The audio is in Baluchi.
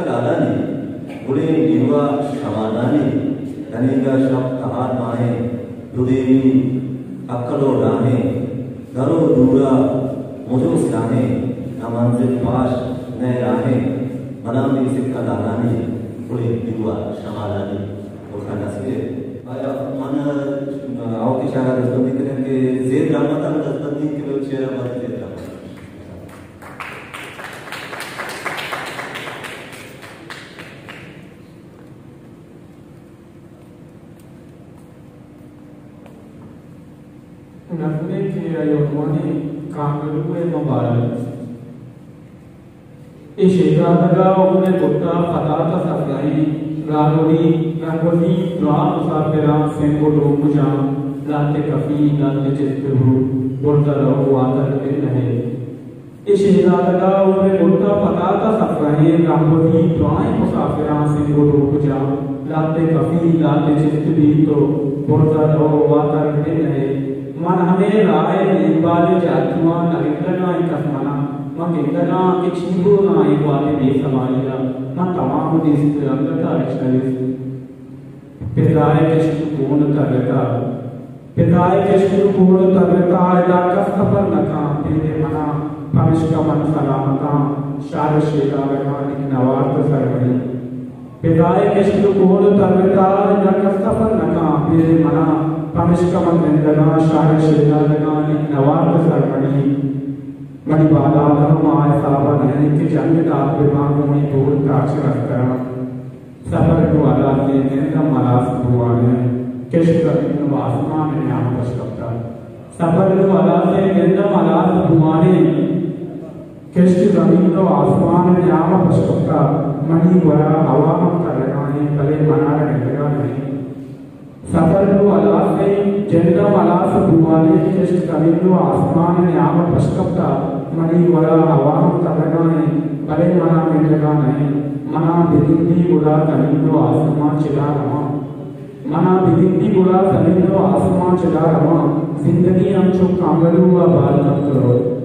لالانی، گلیں نیوا شمالانی، دنیگا شپ تہار ماہیں، دودیمی اکل و راہیں، در و دورا مجو سیاہیں، نہ منزل پاش نہ راہیں، بلام بی سکہ لالانی، گلیں نیوا شمالانی۔ گل خان نصیر، آیا من آؤکیں شاعرا دزبندی کنیں کہ زیر رحمت ہم دزبندی کہ شعر آباد زیر رحمت۔ نظمے کہ آئی عنوانی کانگرو ءِ مبارک۔ اے شہزادگا عمر بھٹا فتات ءَ سفرہیں راہوری رنگوزی دراہ مسافراں سنگ و ڈوک جاں لہتے کفی لہتے چست بو برزا رو واتر بہ نہے۔ اے شہزادگا عمر بھٹا فتات ءَ سفرہیں راہوری دراہیں مسافراں سنگ و ڈوک جاں لہتے کفی لہتے چست بیت و برزا رو واتر بہ نہے۔ من ہمے راہ ءِ دیمبال ءَ جاتواں، نہ گندگاں اے کس منا، من گندگاں کہ چی بوگاں اے گوات ءِ بے سمائی ءَ، من توام دیست انگت ءَ رشتہ دیست۔ پدا ءِ کشت و کون ترتا، پدا ءِ کشت و کون ترتا، ادا کس سفر نکاں پیر منا، پمشکا من سلامتاں شہر شیدارگاں نک نوارت سرمنی۔ پدا ءِ کشت و کون ترتا، ادا کس سفر نکاں پیر منا، پمشکا من زندگاں شہر شیدارگاں نک نوارت سرمنی۔ منی بالاد ہم آ حسابا نہ انت کہ جنگ دات بہ باں گوں اے دور تاچ رستراں۔ سفر نوں ہلاس ایں، زند ہم ہلاس بوان ایں، کشک زمین و آسمان ءِ نیام پش کپتہ۔ سفر نوں ہلاس ایں، زند ہم ہلاس بوان ایں، کشک زمین و آسمان ءِ نیام پش کپتہ۔ منی گورا ہوا ہم ترگا ایں، بلے من آرا گندگا نہ ایں۔ سفر نوں ہلاس ایں، جند ہم ہلاس بوان ایں، کشک زمین و آسمان ءِ نیام پش کپتہ۔ منی گورا ہوا ہم ترگا ایں، بلے منا ملگا نہ ایں۔ منا بگندی گڑا زمین و آسمان چدا رواں۔ منا بگندی گڑا زمین و آسمان چدا رواں۔ زندگی ہمچو کانگرو ءَ بال کپتہ روت۔